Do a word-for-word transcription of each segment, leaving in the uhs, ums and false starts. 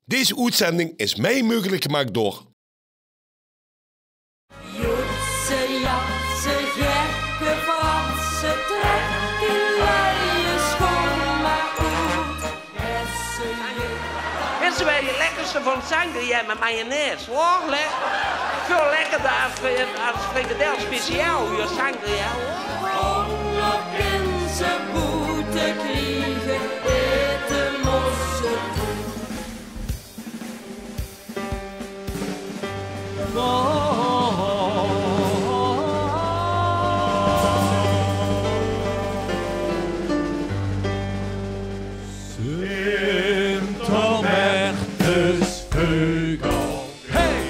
Deze oetzending is mei meugelik gemaak door Joetse, jatse, gekke Franse, trek die luie schoon maar oet. Esse je. Dit is wel het lekkerste van sangria met mayonaise, hoor. Le-, veel lekkerder als, als frikandel speciaal, je sangria, hoor. Om nog in ze boete kriegen, eten mosse. Sint Hubertus Veugelke. Hey!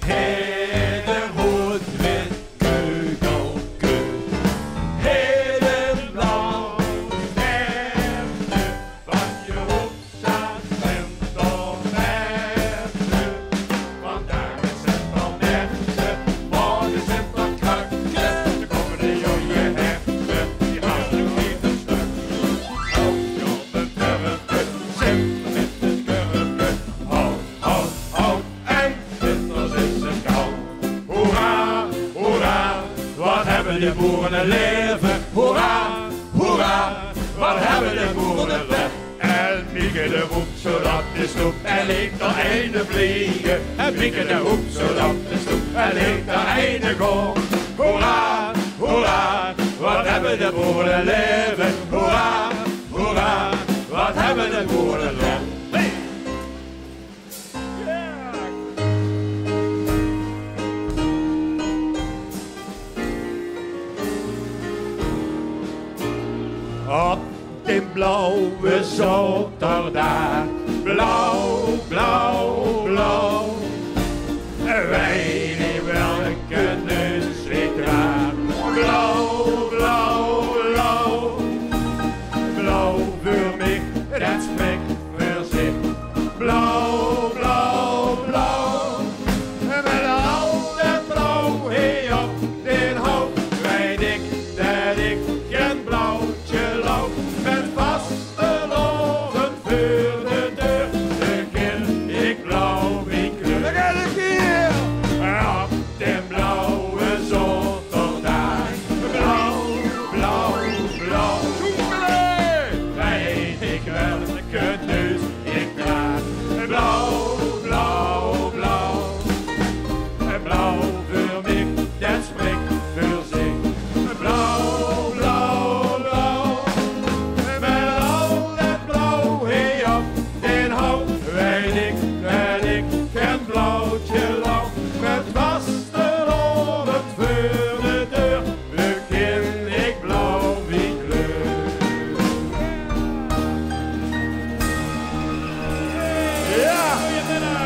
Hey, de rood-wit veugelke. Hey, de blauw-wit van je hoek. Sint Hubertus, vandaag is Sint Hubertus, morgen Sint Krukske, de komende jong je herfse, die houdt niet een stuk. Hou je op een kurfke, Sint met een kurfke, ho, ho, ho, en Sint is het kou. Hoera, hoera, wat hebben de boeren een leven. Hoera, hoera, wat hebben de boeren een leven. En Mieke de roept zodat de stoep en ik er eine vliegen. En Mieke de roept zodat de stoep en ik er eine gong. Hoera, hoera, wat hebben de boeren leven. Hoera, hoera, wat hebben de boeren leven. Hey! Op den blauwen zaterdag, blauw, blauw, blauw. Weet niet welke neus ik draag. Blauw, blauw, blauw. Blauw veur mich, det spreekt veur zich. Blauw, blauw, blauw. Met al det blauw hie op den hoop, weet ik det ik gen blauwtje loup. Met vastelaovend veur de deur, begin ik blauw mien kleur. Daar gaat het hier! Op den blauwen zaterdag. Blauw, blauw, blauw. Sjoekele! Weet ik welke neus ik draag. Blauw, blauw, blauw. Blauw veur mich, det spreekt veur zich. Blauw, blauw, blauw. Met al det blauw hie op den hoop, weet ik det ik gen blauwtje loup. Met vastelaovend veur de deur, begin ik blauw mien kleur. Ja, goeiemiddag.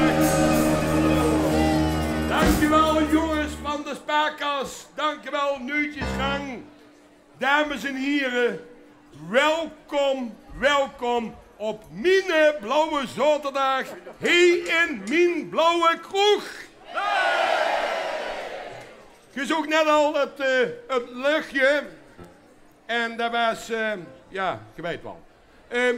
Dankjewel, jongens van de Spaarkas. Dankjewel, Neutjesgang. Dames en hiere, welkom, welkom op miene blauwe zaoterdaag hie in mien blauwe kroeg. Ge zoog net al het, eh, het luchtje. En det waas, eh, ja, ge weit waal. Ehm,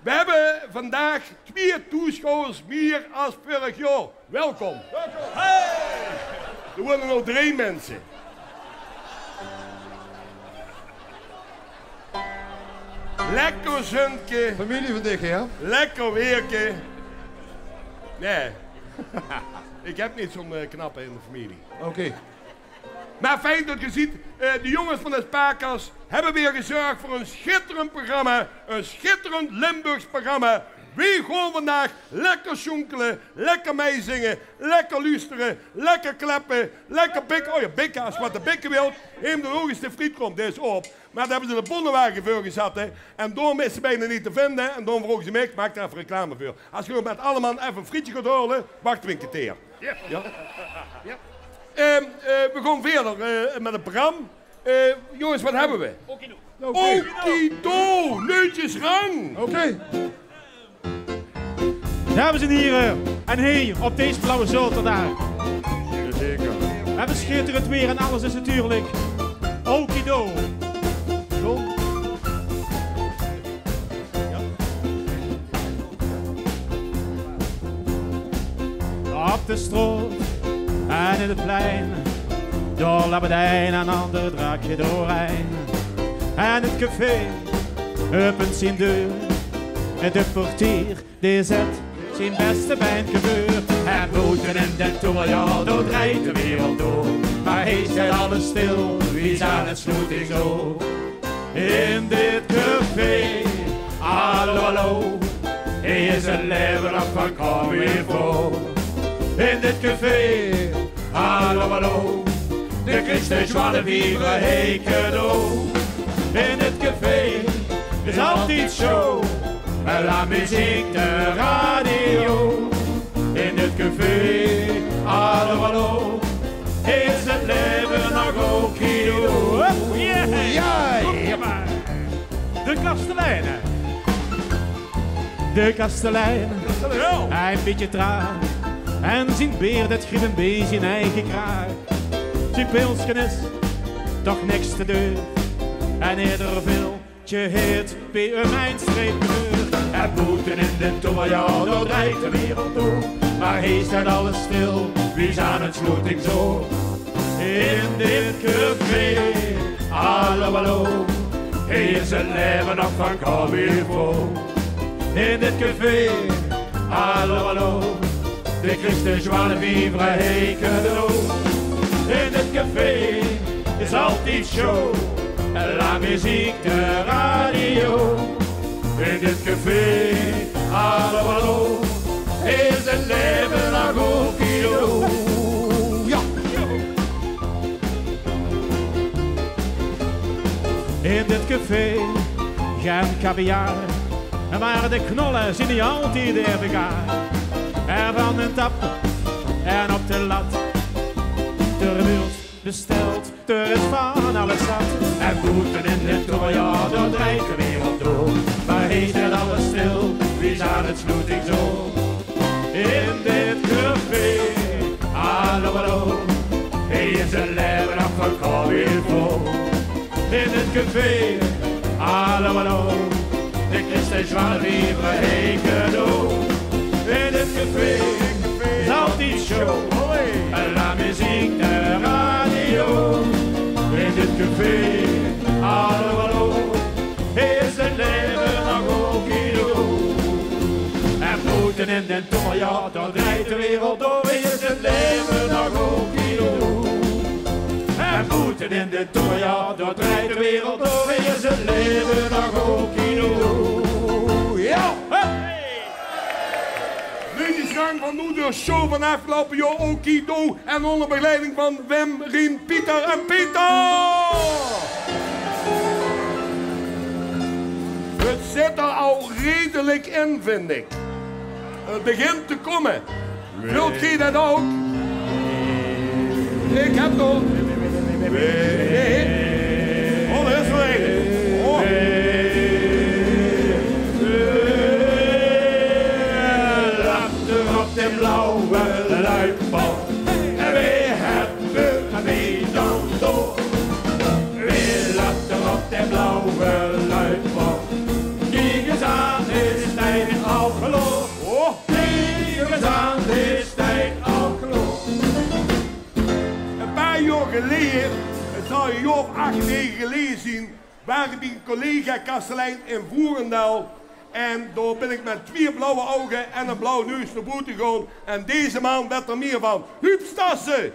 we hebbe vandaag twieë toesjouwers mier as veurig jaor. Welkom. Hey! D'r wone nog drie minse. Lekker zunke. Familie van dich, hè? Lekker weerke. Nae. Ik heb neet zo'n, eh, knappe in de familie. Oké. Maar fijn det ge ziet, eh, de jongens van de Spaarkas hebbe weer gezorg veur een schitterend programma. Een schitterend Limburgs programma. Weej gaon vandaag lekker sjoenkele, lekker meizinge, lekker luustere, lekker kleppe, lekker bikke. Oh ja, bikke, as ge wat te bikke wilt, neem de hoogste frietkom, dae is op. Maar dao hebbe ze de bonnewage veur gezat, hè. En daorum is ze bijna neet te vinde. En daorum vroge ze mich, maak d'r effe reclame veur. As ge nog met allemaol effe een frietje gaot haole, wachte we een kerteer. Ja. Ja? Ja. Ehm, eh, we gaon verder, eh, met het programma. Eh, jongens, wat hebbe we? Okido. Okido, Neutjesgang. Oké. Dames en hiere, en hie op deze blauwe zaoterdaag. Jazeker. We hebbe schitterend weer en alles is natuurlijk okido. Zo. Ja. De straot en in 't plein, dao labbert ein en ander draakje doorhein. En 't café opent zien deur, en de portier, dae zet zien bèste bein veur. En boete in d'n toemer, jao, dao drejt de wereld door. Mer hie steit alles stil, wie zaan 't sloetingsoor. In dit café, hallo, hallo, hie is 't laeve nog van comme-il-faut. In dit café, hallo, hallo, de kriegs de joie de vivre hie cadeau. In dit café is altied show, en la muziek, de radio. In dit café, hallo, hallo, is 't laeve nog okido. Hup, jee. Jao. Kóm mer. De kastelein. De kastelein. Jao. Ein bietje traag. En zien beer, det griep 'm bie zien eige kraag. Zien pilske is toch niks te deur. En eder viltje haet bie häöm ein streep kleur. En boete in d'n toemer, jao, dao drejt de wereld door. Mer hie steit alles stil, wie zaan 't sloetingsoor. In dit café, hallo, hallo, hie is 't laeve nog van comme-il-faut. In dit café, hallo, hallo, de kriegs de joie de vivre hie cadeau. In dit café is altied show, en la muziek, de radio. In dit café, hallo, hallo, is 't laeve nog okido. Jao. In dit café, gein kaviaar, mer de knolle zien hie altied aeve gaar. En van de tap en op de lat, d'r weurt besteld, d'r is van alles zat. En boete in d'n toemer, jao, dao drejt de wereld door. Mer hie steit alles stil, wie zaan 't sloetingsoor. In dit café, hallo, hallo, hie is 't laeve nog van comme-il-faut. In dit café, hallo, hallo, de kriegs de joie de vivre hie cadeau. In dit café is altied show, en la muziek, de radio. In dit café, hallo, hallo, is 't laeve nog okido. En boete in d'n toemer, jao, dao drejt de wereld door, is 't laeve nog okido. En boete in d'n toemer, jao, dao drejt de wereld door, is 't laeve nog okido. Jao! Hey! Leedjesgang van noe de show van aafgeloupe jaor, Okido, en ónger begeleiding van Wim, Rien, Pieter en Pieter. 't Zit d'r al redelik in, vind ik. 't Begint te kómme. Wilt geej det ouch? Ik heb nog. Nee. Oh, d'r is d'r ein. Oh. Later op de blauwe luipot. En weer hebben we dan door. Weer later op de blauwe luipot. Kiek eens aan, is tijd al gelopen. Oh. Kiek eens aan, is tijd al gelopen. Een paar jaar geleden, het zal een jaar of acht, negen geleden zien, waar ik bij een collega-kastelein in Voerendaal. En daar ben ik met twee blauwe ogen en een blauwe neus naar boete gegaan. En deze man weet er meer van. Huub Stassen!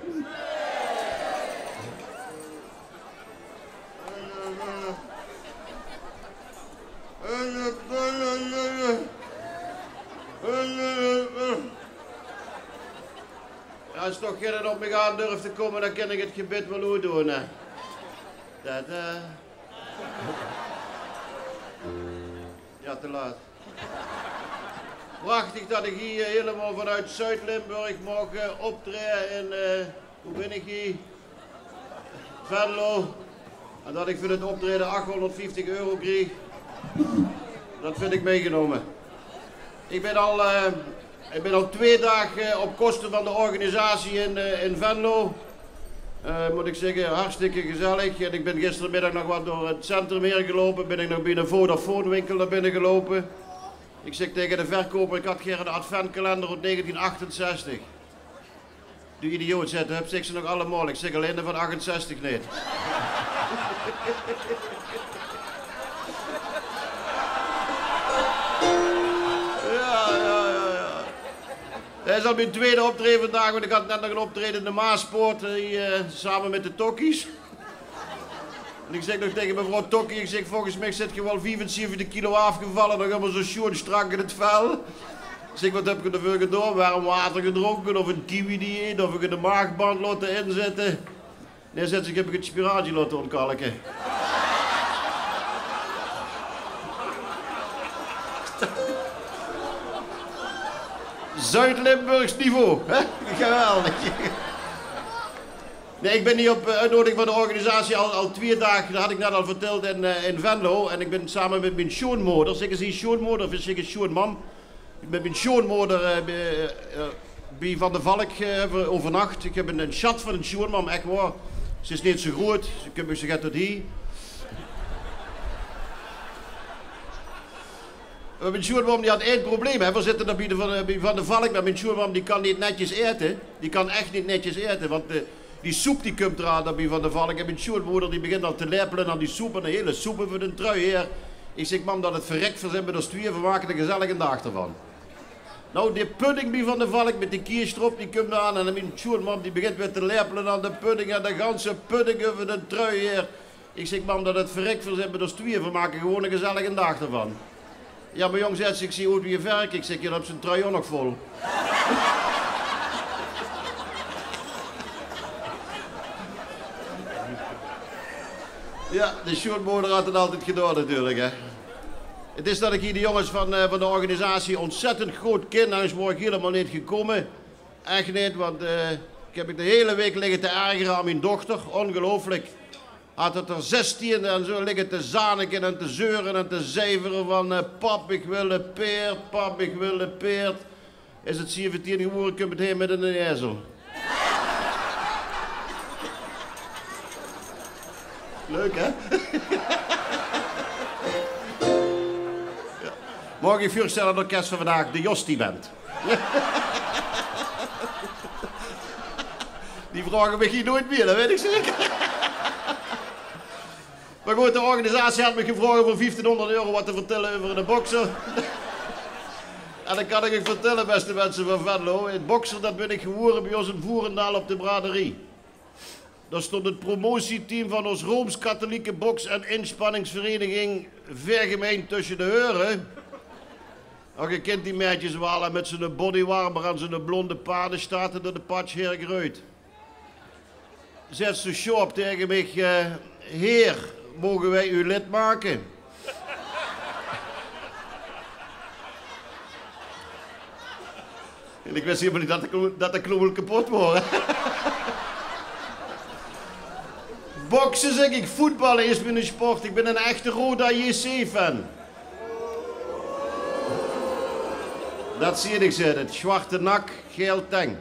Ja, als toch geine op mich aan durft te komme, dan kan ik het gebit wel oetdoon, hè. Dat, eh. Ja, te laat. Prachtig dat ik hier helemaal vanuit Zuid-Limburg mag, eh, optreden in, eh, hoe ben ik hier? Venlo. En dat ik voor het optreden achthonderdvijftig euro kreeg. Dat vind ik meegenomen. Ik ben al, eh, ik ben al twee dagen op kosten van de organisatie in, eh, in Venlo. Eh, moet ik zeggen, hartstikke gezellig. En ik ben gistermiddag nog wat door het centrum heen gelopen. Ben ik nog bij een Vodafone-winkel naar binnen gelopen. Ik zeg tegen de verkoper, ik had graag een adventkalender uit negentien achtenzestig. Doe idioot, zaet 'r, höbs se ze nog allemaol? Ik zeg: allein de van achtenzestig neet. Ja, ja, ja, ja. Det is al mien twiede optraeje vandaag, want ik had net nog ein optraeje in de Maaspoort, eh, same mit de Tokkies. En ik zeg nog taege mevrouw Tokkie, ik zeg: volges mich zit ge waal viefenzeventig kilo aafgevalle, nog ummer zo sjoon strak in 't vel. Ik zeg: wat höb ge d'rveur gedaon? Werm water gedronke of ein kiwi-dieet of ge de maagband laote inzitte? Nae, zaet ze, ik höb 't spiraatje laote ontkalke. Zuid-Limburgs niveau, hè? Geweldig. Nae, ik bin hie op, eh, oetnodiging van de organisatie al, al twieë daag, det had ik net al verteld, in, eh, in Venlo. En ik bin same mit mien sjoonmoder, zègke ze sjoonmoder of zègke ze sjoonmam? Mit mien sjoonmoder, eh, bie, eh, bie Van de Valk, eh, höbbe v'r euvernacht. Ik höb ein, ein sjat van ein sjoonmam, ech waor. Ze is neet zo groeët, ze kump mich zo get tot hie. Mer mien sjoonmam die had ein probleem, hè. V'r zitte dao bie de, van, eh, bie Van de Valk, mer mien sjoonmam die kan neet netjes aete. Die kan ech neet netjes aete, want, eh, die soep die kump d'raan dao bie Van de Valk. En mien sjoonmoder die begint al te laepele aan die soep, en de hele soep euver de trui haer. Ik zeg: mam, det het verrek, v'r zeen mit ós twieë, v'r make d'r gezellig ein daag d'rvan. Nou, die pudding bie Van de Valk mit de kies d'rop, die kump d'raan en mien sjoonmam die begint weer te laepele aan de pudding en de ganse pudding euver de trui haer. Ik zeg: mam, det het verrek, v'r zeen mit ós twieë, v'r make gewoon ein gezellig ein daag d'rvan. Ja, mer jóng, zaet ze, ik zie oet wie ein verke. Ik zeg: ja, dan höbs se ein trui ouch nog vol. Ja, de sjoonmoder had 't altied gedaon natuurlik, hè. 't Is det ik hie de jónges van, eh, van de organisatie ontzettend good kin, anders waor ik hielemaol neet gekómme. Ech neet, want, eh, ik höb mich de hele waek ligke te ergere aan mien dochter. Ongelooflik. Had 't d'r zestien en zo ligke te zaniken en te zeure en te zeivere van, eh: pap, ik wil ein peerd, pap, ik wil ein peerd. Is 't zeventien gewore, kump 't haer mit einen ezel. Leuk, hè? Ja. Maag ik uch veurstelle, 't orkes van vandaag, de Jostie Band. Die vraoge mich hie noeit mier, det weit ik zeker. Mer good, de organisatie had mich gevraog um veur vieftienhóngerd euro wat te vertelle euver de bokser. En det kan ik uch vertelle, beste minse van Venlo. 't Bokser, det bin ik gewore bie ós in Voerendaal op de braderie. Dao stond 't promotieteam van ós Rooms-Katholieke Boks- en Inspanningsvereniging Vergemeind tösje de heure. Och, ge kint die maedjes waal, hè, mit zo'n bodywarmer en zo'n blonde padenstaart door de patsj haer greujt. Zaet zoe sjoarp taege mich, eh: heer, moge wij u lid maken? En ik wis hielemaol neet det de klo-, det de kloemel kepot waor. Bokse, zeg ik, voetballe is miene sport. Ik bin ein echte Roda J C-fan. Det zie ik, zaet 't. Zwarte nak, gael teng.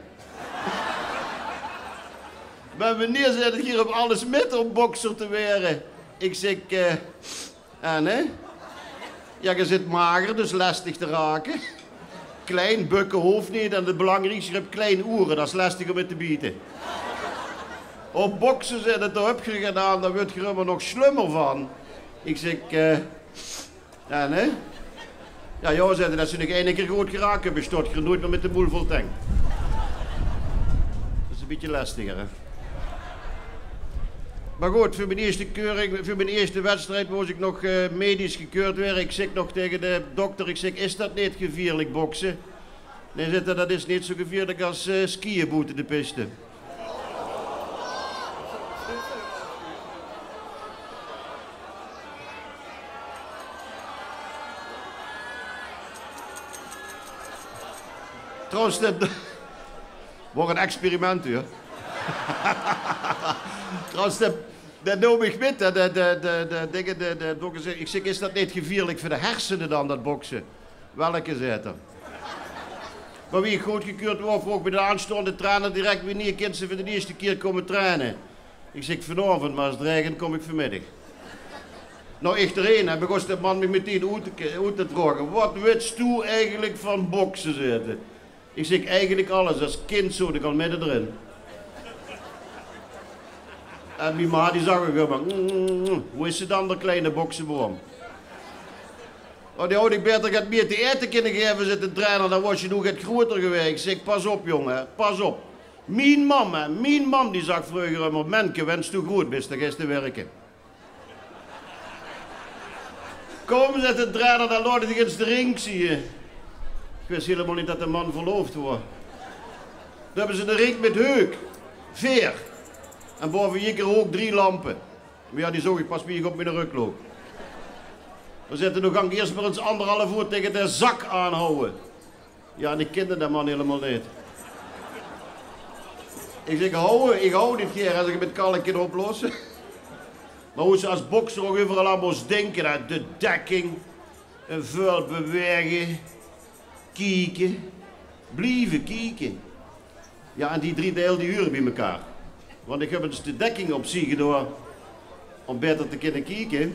Mer meneer, zaet 't, geer höb alles mit om bokser te waere. Ik zeg, eh: en, hè? Ja, ge zit mager, dus lestig te rake. Klein, bukke hoof neet en 't belangriekste, geer höb klein oere, det is lestig om in te biete. Op bokse, zaet 't, dao höb geer get aan, dao wuuert geer ummer nog slummer van. Ik zeg, eh: en, hè? Ja, ja, zaet 't, es se nog eine kier good geraak höbs, staot geer noeit mier mit de moel vol teng. Det is ein bietje lestiger, hè. Mer good, veur mien eerste keuring, veur mien eerste wedstrijd mós ik nog, eh, medisch gekeurd waere. Ik zeg nog taege de dokter, ik zeg: is det neet gevieërlik, bokse? Nae, zaet 'r, det is neet zoe gevieërlik es, eh, skiën boete de piste. Trouwens, det waor ein experiment, huur. Trouwens, det, det noom ich mit, hè, de, de, de, de dinger, de, de dokters. Ich zèk: is det neet gevieërlik veur de hersene dan, det bokse? Welke, zaet 'r. Mer wie ich goodgekeurd waor, vroog mich de aanstaonde trainer direk: wienie kins se veur de ierste kier kómme traine? Ich zèk: vanaovend, mer es 't raegent kóm ich vanmiddig. Noe, ich d'rheen, hè, begós de man mich meteen oet te, oet te vraoge: wat wits doe eigelik van bokse, zaet 'r. Ich zèk: "Eigelik alles, es kind zoot ich al midde d'rin." En mien ma die zag ouch ummer: "Mm, mm, mm, wo is ze dan, de kleine bokseboom?" "Oh, die haw ich baeter get mieë te aete kinne gaeve," zaet de trainer, "dan waas ze noe get groeter gewaes." Ich zèk: "Pas op, jóng, hè, pas op." Mien mam, hè, mien mam die zag vreuger ummer: "Menke, wens doe groet bis, dan geis te wirke." "Kóm," zaet de trainer, "dan laot ich dich ins de ring zieë." Ich wis hielemaol neet det de man verloofd waor. Dao höbbe ze de ring mit heuk, veer. En baove jikker hook drie lampe. Mer jao, die zoog ich pas wie ich op miene rök loog. Dao zaet 'r: "Noe gank iers mer ins anderhalf oer taenge de zak aanhawwe." Jao, en ich kènde dae man hielemaol neet. Ich zèk: "Hawwe, ich haw neet gaer es ich 't mit kalk kin oplosse." Mer wie se es bokser ouch euveral aan mós dinke, hè, de dekking, en väöl bewaege, kieke, blieve kieke. Jao, en die drie deil die hure bie mekaar. Want ich höb ins de dekking opzie gedaon óm baeter te kinne kieke.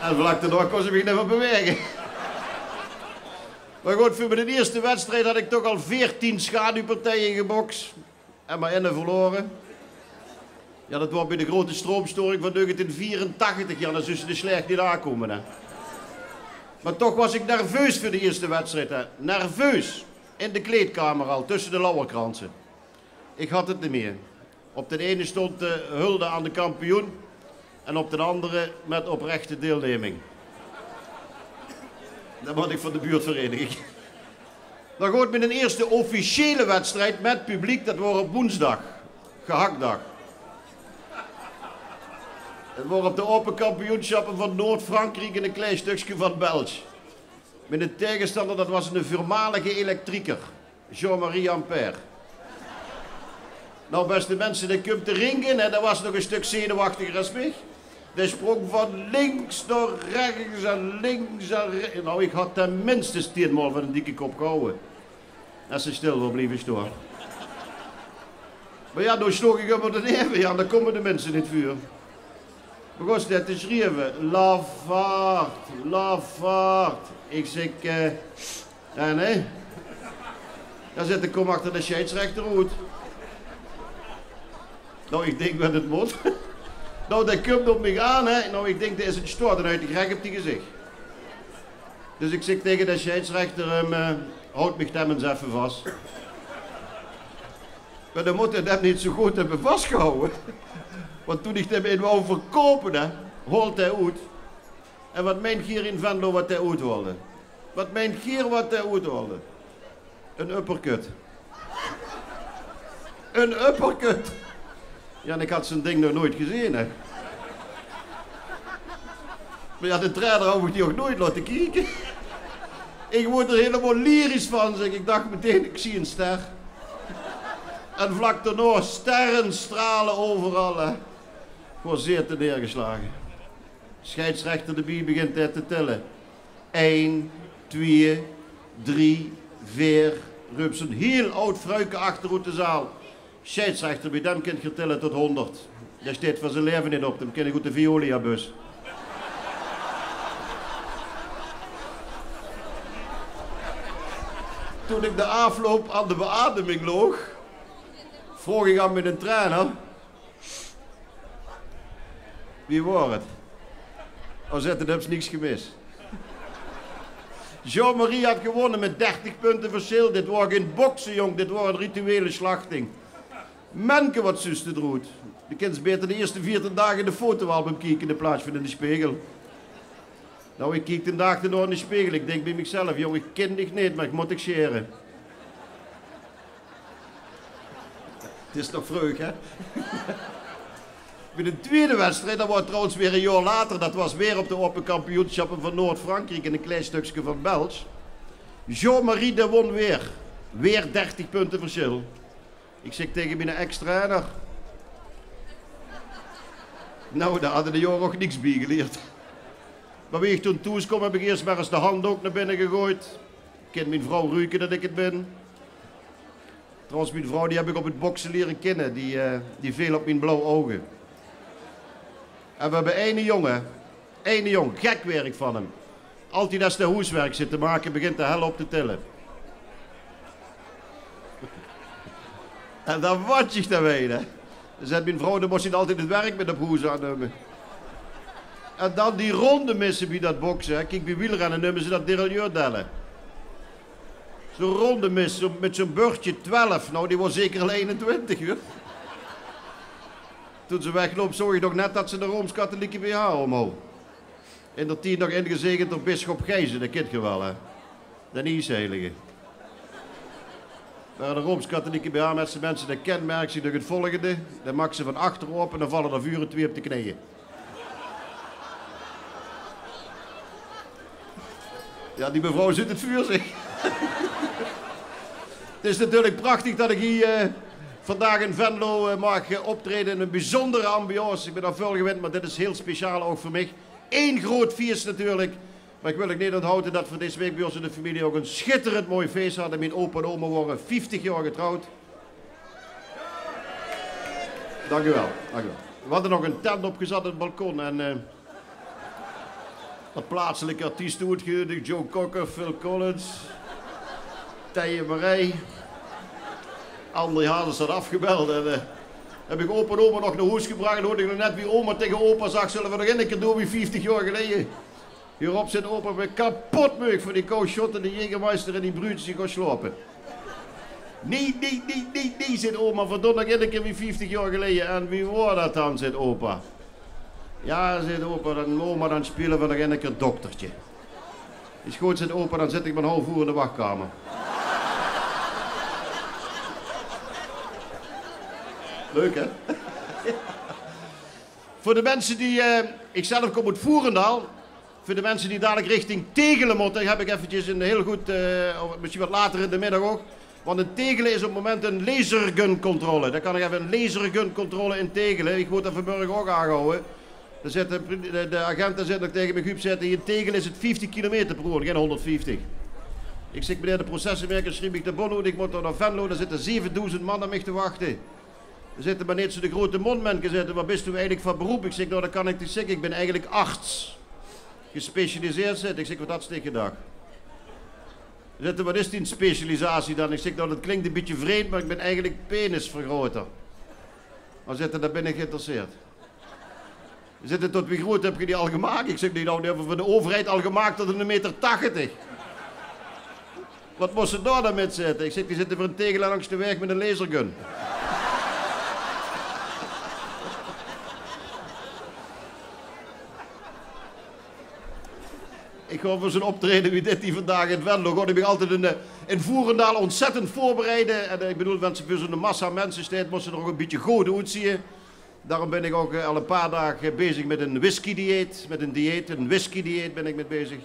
En vlak daonao kós ich mich neet mieë bewaege. Mer good, veur miene ierste wedstrijd had ich toch al veertien schaduwpartije geboks. En mer inne verlaore. Jao, det waor bie de grote stroomstoring van negentien vierentachtig. Jao, dan zuus se de sjlech neet aankómme, hè. Mer toch waas ich nerveus veur de ierste wedstrijd, hè. Nerveus. In de kleedkamer al, tösse de lauwerkranse. Ich had 't neet mieë. Op d'n eine stóng de hulde aan de kampioen en op d'n andere: "Met oprechte deelneming." Det mót ich van de buurtvereiniging. Mer good, miene ierste officiële wedstrijd mit publiek, det waor op woensdag. Gehaktdag. 't Waor op de Aope Kampioensjappe van Noord-Frankriek en e klein stökske van Belsj. Miene taegestander, det waas eine veurmalige elektrieker, Jean-Marie Ampère. Noe, bèste minse, dae kump de ring in, hè, dae waas nog e stök zenuwechtiger es mich. Dae spróng van links nao rechs en links en re-, noe, ich had ten minste tien maol van 'ne dikke kop gehawwe. Es se stil wils blieve staon. Mer jao, noe sloog ich ummer d'n neve, jao, dao kómme de minse neet veur. Begós dae te sjrieve: "Lafaard, lafaard." Ich zèk: "Eh, jao, nae." Jao, zaet 'r: "Kóm achter de sjeidsrechter oet." Noe, ich dink, waat 't mót. Noe, dae kump op mich aan, hè. Noe, ich dink, dae is in sjtoort, dae haet dich rech op dien gezich. Dus ich zèk taenge de sjeidsrechter: "Ehm, eh, haoj mich dan ins effe vas." Mer dan mót 'r 'm neet zoe good höbbe vasgehawwe. Want toen ich 'm ein wou verkoupe, hè, haolt dae oet. En waat meint geer in Venlo waat dae oethaalde? Waat meint geer waat dae oethaalde? Ein uppercut. Ein uppercut. Jao, en ich had zoe'n ding nog noeit gezeen, hè. Mer jao, de trainer haw mich die ouch noeit laote kieke. Ich woort d'r hielemaol lyrisch van, zèk. Ich dach metein: ich zeen ein ster. En vlak daonao: sterre strale euveral, hè. Ich waor zeer teneergeslage. Sjeidsrechter d'rbie, begint 'r te tèlle. Ein, twieë, drie, veer, röp zoe'n hiel aod vruike achter oet de zaal. Sjeidsrechter, bie dae kint geer tèlle tot hóngerd. Dae sjteit veur zie laeve neet op, dae kin ich oet de Veolia-bus. Toen ich de aafloup aan de beademing loog, vroog ich aan miene trainer: "Wie waor 't?" "Oh," zaet 'r, "doe höbs niks gemis." Jean-Marie had gewónne mit dertig punte versjil. Dit waor gein bokse, jóng, dit waor ein rituele sjlachting. Menke, waat zuus te d'roet? Doe kins baeter de ierste veertien daag in de fotoalbum kieke in plaats van in de spegel. Noe, ich kiek d'n daag daonao in de spegel. Ich dink bie mich zelf: "Jóng, ich kin dich neet, mer ich mót dich sjere." 't Is nog vreug, hè? Bie de twiede wedstrijd, det waor trouwens weer ein jaor later, det waas weer op de Aope Kampioensjappe van Noord-Frankriek en ein klein stökske van Belsj. Jean-Marie, dae wón weer. Weer dertig punte versjil. Ich zèk taenge miene ex-trainer: "Noe, dao hadde de jaore ouch niks bie gelierd." Mer wie ich toen thoes kaom, höb ich iers mer ins de handjdook nao binne gegoejd. Kin mien vrouw ruke det ich 't bin? Trouwens, mien vrouw, die höb ich op 't bokse liere kinne. Die, eh, die veel op mien blauw ouge. En veer höbbe eine jóng, eine jóng, gek waer ich van 'm. Altied es de hoeswerk zit te make, begint de hel op te tille. En dan wandj ich d'r weer, hè. Dan zaet mien vrouw: "Dan mós se altied 't werk mit op hoes aannumme." En dan die rónde misse bie dat bokse, hè. Kiek, bie wielrenne numme ze dat derailleur delle. Zo'n rónde mis, zo'n, mit zo'n bördje twelf. Nou, die waor zeker al einentwintig, huur. Toen ze wegloop, zoog ich nog net dat ze 'ne rooms-kathelieke B H óm haw. In d'r tied nog ingezegend door bisschop Gijzen, dae kint geer waal, hè? D'n iesheilige. Mer 'ne rooms-kathelieke B H, bèste minse, dat kenmerk zich door 't volgende. Dan maak ze van achter ope en dan valle d'r vuur en twieë op de kneje. Jao, die mevrouw zuut 't vuur, zeg. 't Is natuurlik prachtig dat ich hie, eh, vandaag in Venlo, eh, maag, eh, optraeje in 'n biezóndere ambiance. Ich bin d'r väöl gewend, mer dit is hiel speciaal ouch veur mich. Ein groot fieës natuurlik. Mer ich wil uch neet ónthawte dat v'r dees waek bie ós in de femilie ouch e sjitterend mooi fieës hadde. Mien opa en oma wore vieftig jaor getrouwd. Dank uch waal, dank uch waal. V'r hadde nog 'n tent opgezat op 't balkon en, eh, wat plaatselike artieste oetgeneudig. Joe Cocker, Phil Collins, Tije Marie. André Hazes had aafgebeld en, eh, höb ich opa en oma nog nao hoes gebrach en hoorde ich nog net wie oma taenge opa zag: "Zölle v'r nog eine kier doon wie vieftig jaor geleje?" Hie op zit opa, weer kapot meug van die koude shots en die Jägermeister en die bruudjes, gaon slaope. "Nae, nae, nae, nae, nae," zit oma, "v'r doon nog eine kier wie vieftig jaor geleje." "En wie waor dat dan?" zit opa. "Jao," zit opa, "dan, oma, dan speule v'r nog eine kier doktertje." "Is good," zit opa, "dan zit ich mer 'n haof oer in de wachkamer." Leuk, hè? Veur de minse die, eh, ich zelf kóm oet Voerendaal. Veur de minse die dalik richting Tegele mótte, höb ich effekes 'n hiel good, eh, of mesjien wat later in de middig ouch. Want in Tegele is op 't moment 'n laserguncontrole. Dan kan ich effe 'n laserguncontrole in Tegele. Ich woort d'r vanmorge ouch aangehawwe. Dao zit de, de, de agent, dae zaet nog taenge mich: "Huub," zaet 'r, "hie in Tegele is 't vieftig kilometer per oer, gein hónderdvieftig." Ich zèk: "Meneer, de processenmaeker sjreef mich de bon oet, ich mót nao Venlo, dao zitte zevendoezend man op mich te wachte." Zaet 'r: "Mer neet zoe'n grote mónd, menke," zaet 'r, "wat bis doe eigelik van beroep?" Ich zèk: "Nou, dat kan ich dich zègke, ich bin eigelik arts. Gespecialiseerd," zaet 'r. Ich zèk: "Wat hads dich gedach?" Zaet 'r: "Wat is dien specialisatie dan?" Ich zèk: "Nou, dat klink e bietje vreemd, mer ich bin eigelik penisvergroter." "Mer," zaet 'r, "dao bin ich geïnteresseerd." Zaet 'r: "Tot wie groot höb geer die al gemaak?" Ich zèk: "Die höbbe v'r van de euverheid al gemaak tot 'ne meter tachtig." "Wat mós se dao dan mit?" zaet 'r. Ich zèk: "Die zitte veur in Tegele langs de waeg mit 'n lasergun." Ich gaon veur zoe'n optraeje wie dit hie vandaag in Venlo, gaon ich mich altied in, eh, in Voerendaal óntzèttend veurbereide. En, eh, ich bedoel, wens se veur zoe'n massa minse steis, mós se d'r ouch e bietje good oetzieë. Daorum bin ich ouch, eh, al e paar daag, eh, bezig mit 'n whiskydieet. Mit 'n dieet, 'n whiskydieet bin ich mit bezig.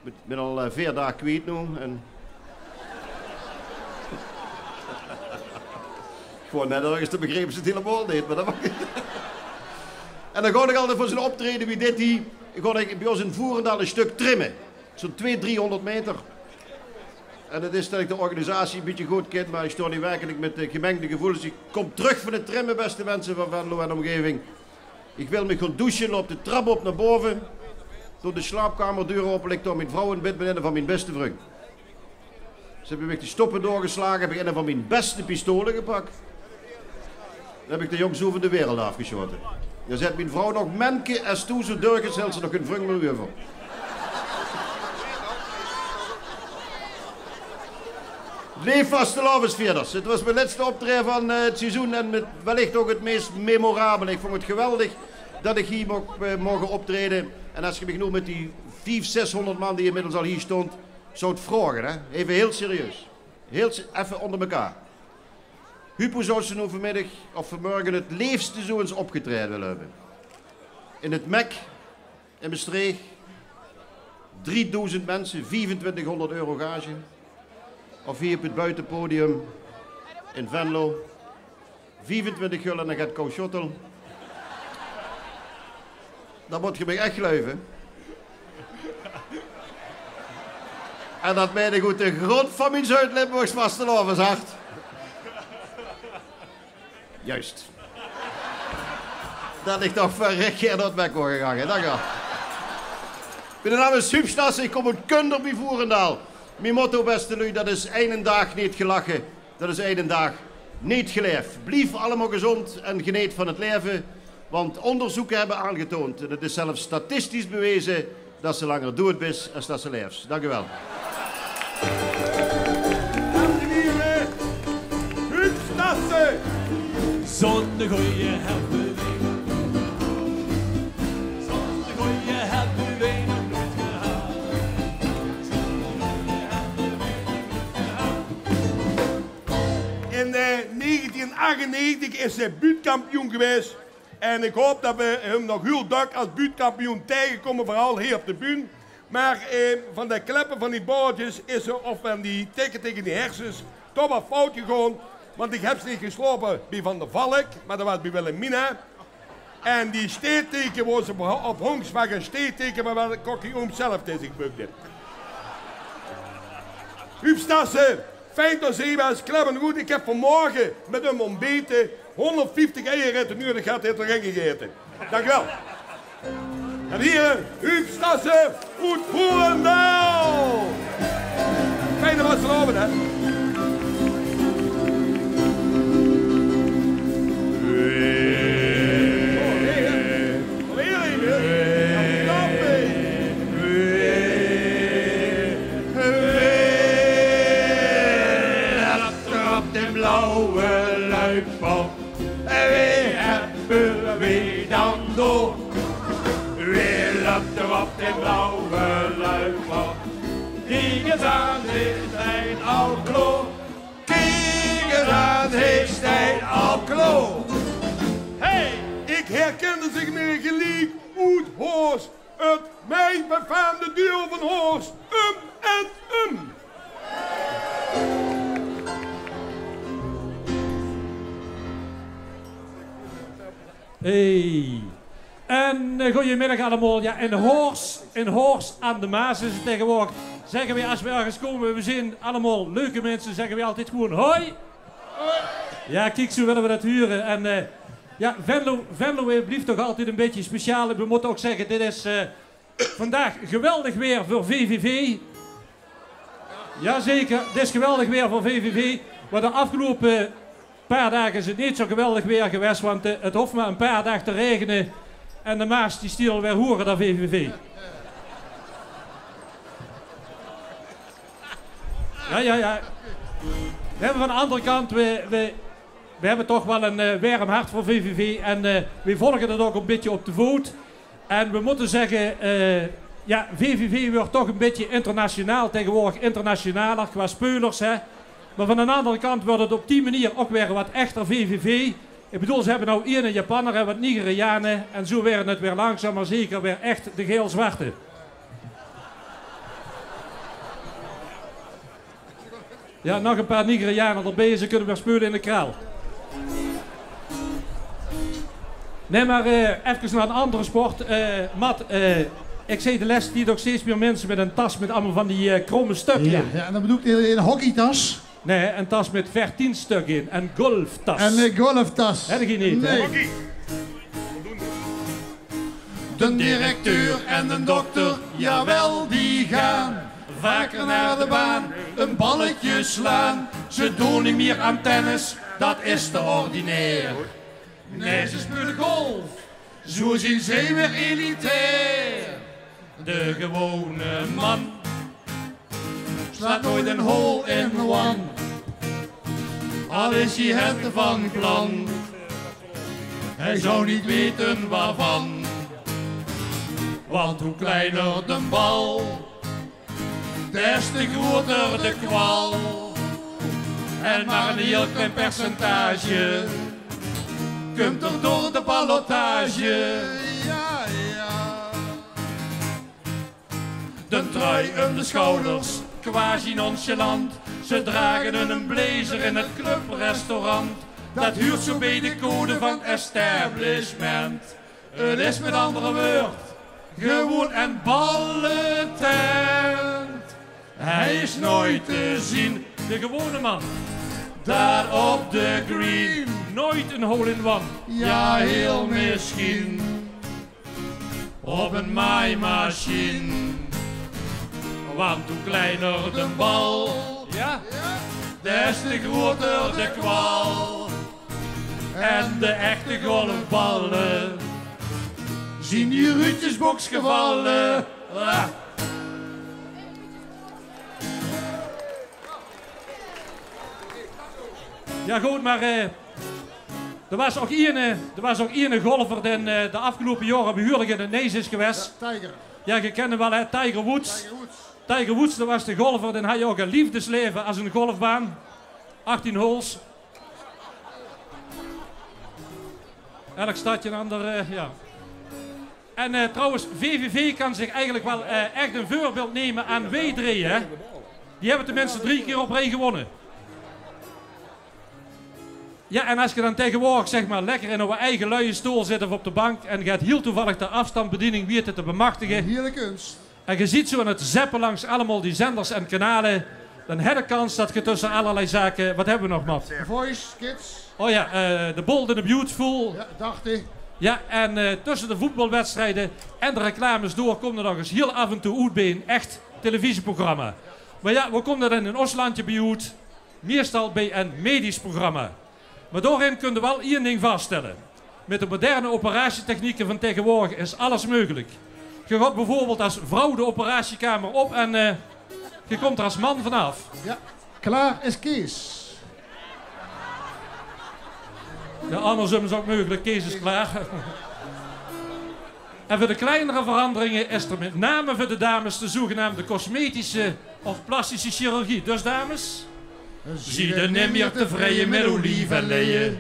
Mit, bin al, eh, veer daag kwiet noe. En gewoon net örges, dan begrepe ze 't hielemaol neet, mer dat maak neet. En dan gaon ich altied veur zoe'n optraeje wie dit hie, gaon ich bie ós in Voerendaal e stök trimme. Zoe'n twee, driehónderd meter. En 't is dat ich de organisatie e bietje good kin, mer ich stoon hie werkelik mit, eh, gemengde gevoelens. Ich kóm trök van 't trimme, bèste minse van Venlo en ómgeving. Ich wil mich gaon doesje, loup de trap op nao bove. Doon de slaopkamerdeur ope, lik dao mien vrouw in bèd mit eine van mien bèste vrunj. Ze höbbe mich de stoppe doorgeslage, höb ich eine van mien bèste pistole gepak. Dao höb ich de jóngste van de wereld aafgesjaote. Dao zaet mien vrouw nog: "Menke, es doe zoe doorgeis, höbs se nog gein vrunj mieë euver." Leef vastelaovesvierders, 't waas mien lètste optraeje van, eh, 't seizoen en mit, wellich ouch 't meis memorabele. Ich vónj 't geweldig dat ich hie moch, eh, moge optraeje. En es geer mich noe mit die vief, zeshónderd man die inmiddels al hie stónt, zouwt vraoge, hè, effe hiel serieus. Hiel se-, effe ónger mekaar. Huub, wie zouws se noe vanmiddig of vanmorge 't leefste zoe ins opgetraeje wille höbbe? In 't Mec in Mestreech, driedoezend minse, viefentwintighónderd euro gage. Of hie op 't buitepodium in Venlo, viefentwintig gulde en dan get koude shots. Dat mót geer mich ech geluive. En dat mein ich oet de grónd van mien Zuid-Limburgs vastelaoveshart. Juist. Dat ich toch verrek gaer nao 't Mec waor gegange. Dank uch waal. Miene naam is Huub Stassen, ik kom oet Kunder bie Voerendaal. Mien motto, beste luuj, dat is: eine daag neet gelache, dat is eine daag neet gelaef. Blief allemaol gezónd en geneet van 't laeve, want ónderzoeke höbbe aangetoond, en 't is zelfs statistisch beweze, dat se langer doed bis es dat se laefs. Dank u wel. Dames en heren, Huub Stassen. Zo'n goeie hebbe weej nog, zo'n goeie hebbe weej nog noeit gehad. Zo'n goeie hebbe weej nog noeit gehad. In, eh, negentien achtennegentig is hij buutkampioen gewaes. En ik haop dat we hem nog hiel dök es buutkampioen taengekómme, veural hie op de bühne. Maar, eh, van de kleppe van die baordjes is er, of van die tikke taenge die hersens, toch wat fout gegaon. Want ik heb ze neet geslaope bie Van der Valk, maar dat waas bie Wilhelmina. En die steedteken wo ze op, op hóngs waas, e steedteken, maar wat Kokkie Oem zelf taenge zich bukde. Huub Stassen, fijn tot ze hie waas, klep en roet. Ik heb vanmorge met hem ontbete, hónderdvieftig eier in de gehad, haet er gein gegaete. Dank u wel. En hie, Huub Stassen oet Voerendaal. Fijne vastelaovend, hè. Op de blauwe luipop, wie hebbe weej dan door? Wie löp er op de blauwe luipop? Kiek ens aan, is hij al klaor? Kiek ens aan, is hij al klaor? Hey! Ik herkende zich neet geliek oet Hoors. 't Meid befaamde duo van Hoors, Um en Um. Hey. En, eh, goeiemiddag allemaol. Ja, in Hoors, in Hoors aan de Maas is 't taegewoordig. Zegge weej, es weej örges kómme, weej zeen allemaol leuke minse, zegge weej altied gewoen: hoi. Ja, kiek, zoe wille weej dat hure. En, eh, ja, Venlo, Venlo, eh, blief toch altied e bietje speciaal. En weej mótte ouk zegge, dit is, eh, vandaag geweldig waer veur V V V. Jazeker, 't is geweldig waer veur V V V. Maar de aafgeloupe paar daag is 't neet zoe geweldig waer gewaes, want, eh, 't hof maar e paar daag te raegene en de Maas die stiet alwaer hoeger dan V V V. Ja, ja, ja. Weej hebbe van de andere kant, weej, weej, weej hebbe toch wel e, eh, werm hart veur V V V en, eh, weej volge dat ouk e bietje op de voot. En weej mótte zegge, eh, ja, V V V wuurt toch e bietje internationaal, taegewoordig internationaler qua speulers, hè. Maar van de andere kant wuurt 't op die manier ouk waer wat echter V V V. Ik bedoel, ze hebbe now eine Japanner en wat Nigeriane en zoe waere 't waer langzaam maar zeker waer echt de gael-zwarte. Ja, nog e paar Nigeriane d'rbie, ze kunne weer speule in de Kraal. Nae, maar, eh, efkes nao 'n andere sport. Eh, Mat, eh, ik zeen de lèste tied ouk steeds mier minse met 'n tas met allemaol van die, eh, kromme stökskes. Ja, ja, en dan bedoel ik 'n, 'n hockeytas. Nae, 'n tas met veertien stök in. 'n Golftas. 'n, eh, golftas. Hedde geej neet, hè? Nae. D'n directeur en d'n dokter, jawel, die gaan vaker nao de baan, e balletje slaan. Ze doon neet mier aan tennis, dat is te ordinair. Nae, ze speule golf, zoe zeen ze weer elitair. De gewone man slaat noeit 'n hole in one. Al is ie 't van plan, hae zou neet weite waarvan. Want hoe kleiner de bal, des te groter de kwal. En maar 'n hiel klein percentage kump er door de ballotage. Ja, ja. De trui um de schouders, quasi nonchalant. Ze drage 'n blazer in 't clubrestaurant. Dat huurt zoe bie de code van 't establishment. 't Is met andere wäörd gewoen 'n balletent. Hae is noeit te zien, de gewone man, dao op de green. Noeit 'n hole in one. Ja, hiel misschien. Op ein maaimachien. Want hoe kleiner de bal, ja, des te groter de kwal. En de echte golfballe zien die ruutjesboks gevalle. Ah. Ja, good, maar eh, d'r waas ouch iene, d'r waas ouch iene golfer den eh, de aafgeloupe jaore behuurlik in 't nees is gewaes. Ja, Tiger. Ja, ge kent 'm waal, hè, Tiger Woods. Tiger Woods. Tiger Woods, d'r waas de golfer, den haj ouch ein leefdesleve as ein golfbaan. Achttien holes. Elk stadje ein ander, eh, ja. En eh, trouwens, V V V kan zich eigelik waal eh, ech ein veurbeeld numme aan W drie, hè. Die höbbe teminste drie kier op rij gewónne. Ja, en as ge den taegewoordig, zeg maar, lekker in ow eige luie stool zit of op de bank en ge het hiel toevallig de aafstandsbediening wiete te bemachtige, heerlijke kunst, en ge ziet zo aan 't zeppe langs allemaol die zenders en kanale, den het ge kans det ge tösse allerlei zake, wat höbbe we nog, Mat? Voice, Kids. Oh ja, eh, The Bold and the Beautiful. Ja, dacht ik. Ja, en eh, tösse de voetbalwedstrijde en de reclames door kómme d'r nog ens hiel aaf en toe oet bie ein ech televisieprogramma. Maar ja, wo kómme d'r den in ós landje bie oet? Meestal bie ein medisch programma. Maar daorin kunde waal ein ding vaststelle. Mit de moderne operatietechnieke van taegewoordig is alles meugelik. Ge gaot beveurbeeld as vrouw de operatiekamer op en eh, ge kómt d'r as man vanaaf. Ja, klaar is Kees. Ja, andersom is ouch meugelik. Kees is klaar. En veur de kleinere veranderinge is d'r mit name veur de dames de zogenaamde cosmetische of plastische chirurgie. Dus dames, ziede nimmer tevreie mit ow lief en leie,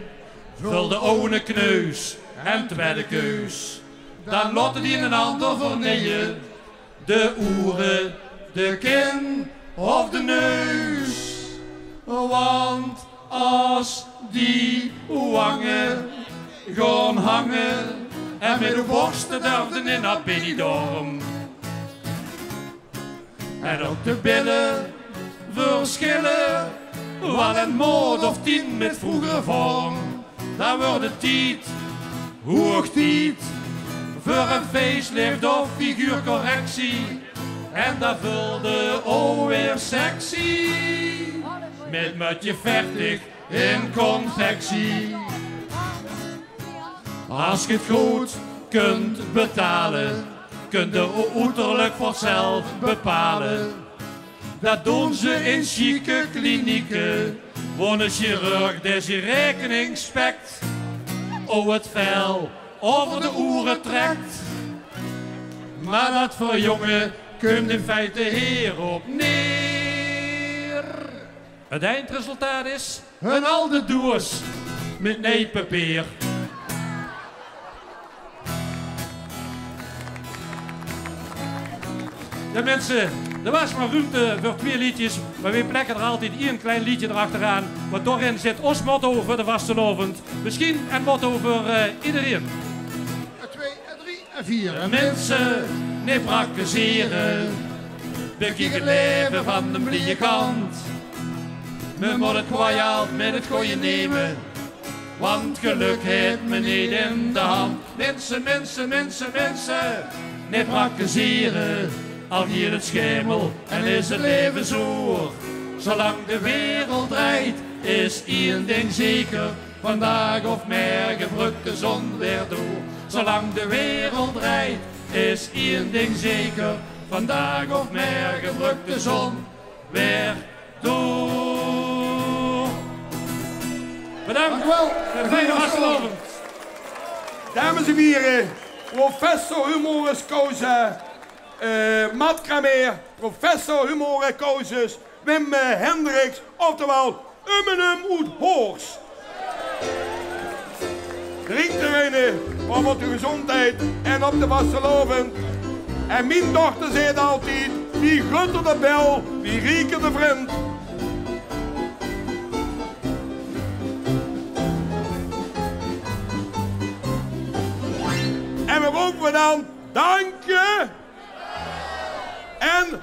vul de owe kneus en twiede keus, dan laote die ein ander verneie. De oere, de kin of de neus. Want as die wange gaon hange en mit de borste durfde in nao binnedorm. En ouch de bille verschille waal ein maot of tien mit vreuger vorm. Dan wuuert 't tied, hoeg tied, veur ein facelift of figuurcorrectie. En dan vult de ow weer sexy. Mit mutje fertig in confectie. As ge 't good kunt betale, kunt ge ow oeterlik vanzelf bepale. Det doon ze in sjieke klinieke, wo eine chirurg des die raekening spekt, ow 't vel euver de oere trekt. Maar det verjonge kump in feite hie op neer. 't Eindresultaat is ein alde doeas mit nie papeer. Ja, minse, d'r waas maar ruumte veur twee leedjes, maar we plekke d'r altied ein klein leedje d'rachteraan, want daorin zit ós motto veur de vastelaovend. Misschien ein motto veur eh, iederein. Twee en drie en vier. Minse, nie prakkesere. Bekiek 't leve van de blieje kant. Me mót 't kwaoj altied mit 't gooje numme. Want geluk het me nie in de hand. Minse, minse, minse, minse. Nie prakkesere. Al giet 't schimmel en is 't leve zoer. Zolang de wereld drejt, is ein ding zeker. Vandaag of merge bruk de zon weer door. Zolang de wereld drejt, is ein ding zeker. Vandaag of merge bruk de zon weer door. Bedankt. Dank u wel. En fijne vastelaovend. Dames en heren, professor humoris causa, eh, Mat Kramer, professor humoris causa, Wim eh, Hendriks, oftewel Ummenum oet Hoors. Drink d'r eine, maar op de gezondheid en op de vastelaovend. En mien dochter zeet altied: wie groter de bel, wie rieker de vrind. En we ropen dan: dank je. En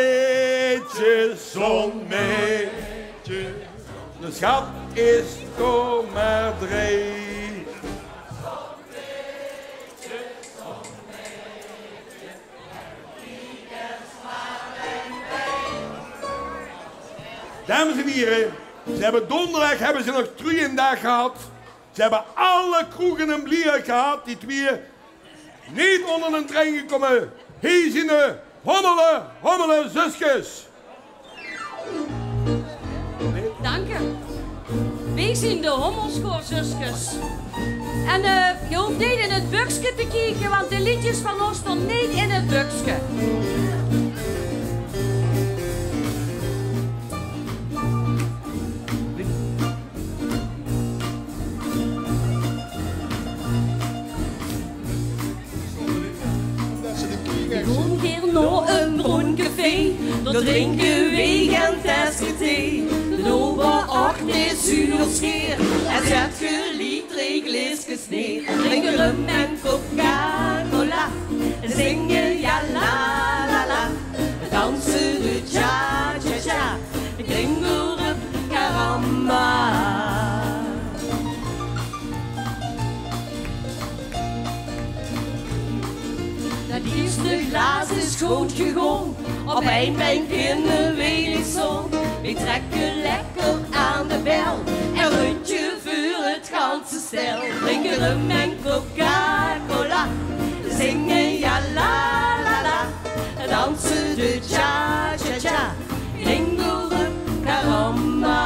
Meidje, zón meidje, de sjat is toch mer drei. Dames en hiere, ze höbbe donderdaag höbbe ze nog trui in daag gehad. Ze höbbe alle kroege in Blierick gehad, die twieë neet ónger den trein gekómme. Hie zien de Hommele, Hommele Zuskes. Dank u. Weej zien de Hommelschoor Zuskes. En eh, ge hooft neet in het bukske te kieke, want de leedjes van ós staon neet in het bukske. Ich gaon gaer nao ein broen café, dao drinke weej ein teske thee. Den ober achter is uur sjeer, en zet geliek drei glaeskes neer. Drinke rum en Coca-Cola, zinge ja la la la, danse de cha cha cha. Gringo, rup, caramba. Det ierste glaas is good gegaon, op ein bein kinne weej neet staon. Weej trèkke lekker aan de bel, ein rundje veur het ganse stel. Drinke rum en Coca-Cola, zinge ja la la la, danse de cha cha cha. Gringo, rup, caramba.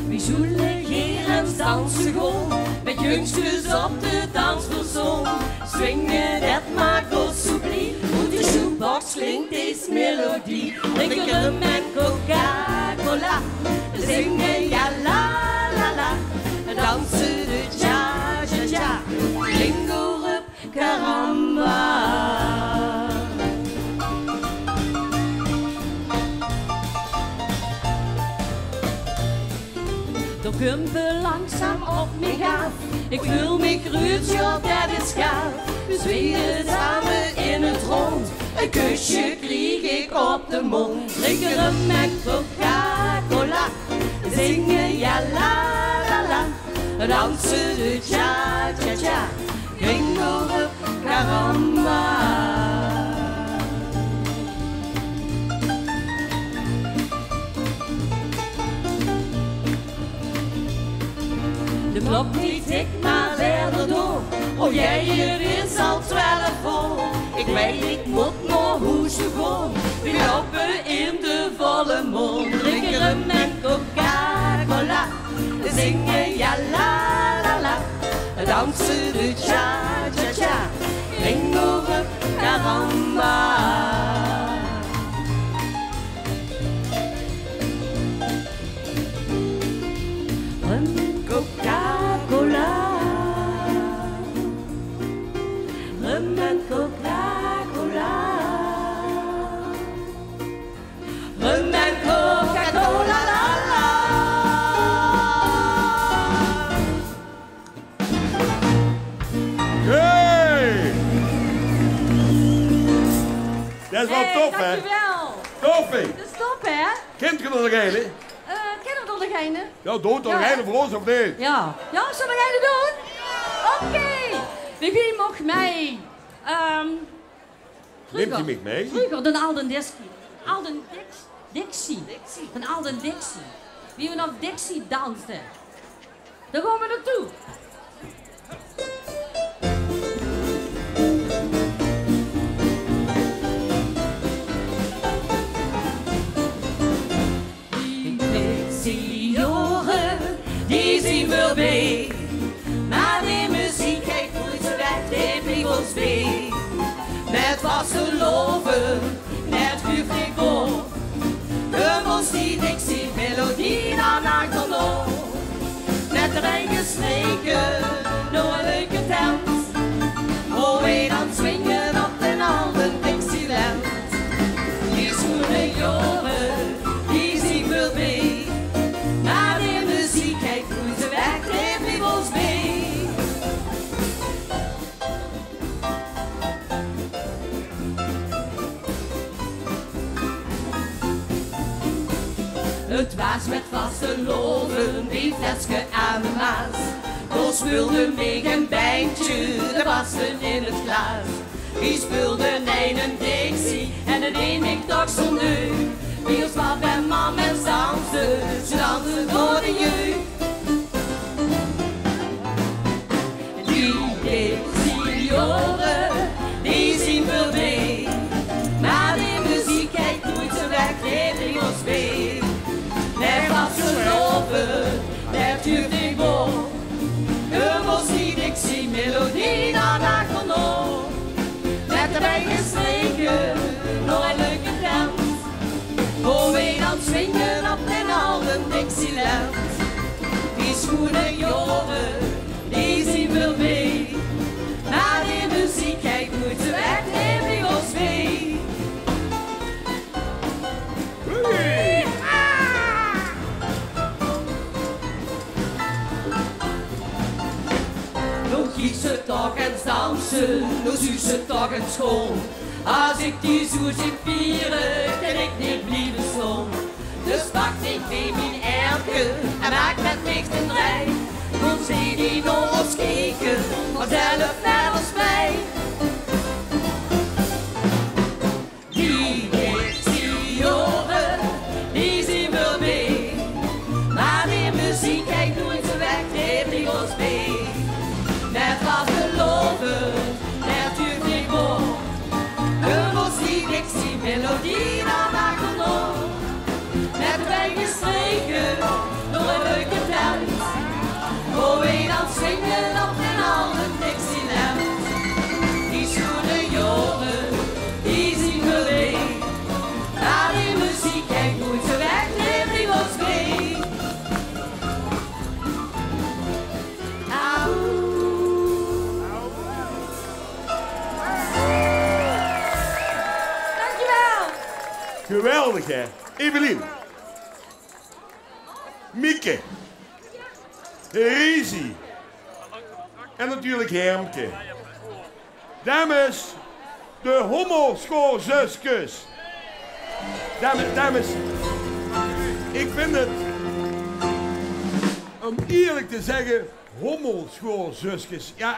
Weej zoele gaer ins danse gaon, mit jungskes op de dansvloer staon. Swinge det maak ós zoe blie, oet de shoebox klink dees melodie. Drinke rum en Coca-Cola, zinge ja la la la, danse de cha cha cha. Gringo, rup, caramba. Dao kump 'r langzaam op mich aaf. Ich veul mich gruuets, ja, det is gaaf. Weej zwinge same in het rónd. Ein kusje krieg ich op de mónd. Drinke rum en Coca-Cola, zinge ja la la la, danse de cha cha cha. Gringo, rup, caramba. De klok die tik mer wiejer door. O jee, het is al twelf oor. Ich weit, ich mót nao hoes toe gaon. Weej loupe in de volle maan. Drinke rum en Coca-Cola, zinge ja la la la, danse de cha cha cha. Gringo, rup, caramba. Rum, Coca-Cola. Rum en Coca-Cola. Rum en Coca-Cola, la la. Hey! Det is waal tof, hè? Dankjewel. Tof, hè? Det is top, hè? Kint geer d'r nog eine? Eh, kinne v'r d'r nog eine? Ja, doot d'r nog eine veur ós, of neet? Ja. Ja, zölle v'r eine doon? Oké. Wee, wee moch mei? Ehm, Neemt geer mich mei? Vreuger, den Alden Dixie. Alden Dix-, Dixie. Dixie. Den Alden Dixie. Wie v'r op Dixie danste. Dao gaon v'r nao toe. Die Dixie-jaore, die zien veurbie. Mer de meziek geit noeats weg, die blief ós bie. Mit vastelaovend, mit huurfrikant. Veur ós die Dixie-melodie dan achterna. Mit d'r ein gestreke, nao ein leuke tent. Wo weej dan zwinge op den Alden Dixieland. Die sjoene jaore, die zien veurbie. Mer de meziek geit noeats weg, die blief ós bie. 't Waas mit vastelaovend, bie 't fleske aan de Maas. Dao speulde mich ein bendje, de basse in 't glaas. Wie speulde ein Dixie en det deej mich toch zoe'n deugd. Wie ós pap en mam danste, ze danste door de jeugd. Die Dixie-jaore, die zeen veurbie. Mer de meziek geit noeits weg, geef ich ós bie. Mer vastelaovend, det duurt neet langer. Höb ós die Dixie-melodie dan achterna. Mit de bein gestreke, nog ein leuke dans. Wo weej dan swinge op den alde Dixieland. Die sjoeane jaore, die zeen veurbie. Mer de meziek geit noeits weg, geef ich ós bie. Noe geis se toch ins danse, noe zuus se toch ins sjoon. Es ich die zoe zeen viere, kin ich neet blieve staon. Dus pak dich bie mien ermke en maak mit mich den drej. Kóms se neet nao ós kieke, mer zelf mit ós mei. Die Dixie-jaore, die zeen veurbie. Mer de meziek geit noeits weg, geef ich ós bie. Mer vastelaovend, det duurt neet langer. Höb ós die Dixie-melodie dan achterna. Mit de bein gestreke, nog ein leuke dans. Wo weej dan swinge op den alde Dixieland. Die sjoeane jaore, die zeen veurbie. Mer de meziek geit noeits weg, geef ich ós bie. Au. Dankjewel. Geweldig, hè? Evelien. Mieke. Risi. En natuurlik Hermke. Dames, de Hommelschoolzöskes. Dames, dames, ich vinj 't, óm ierlik te zègke, Hommelschoolzöskes. Jao,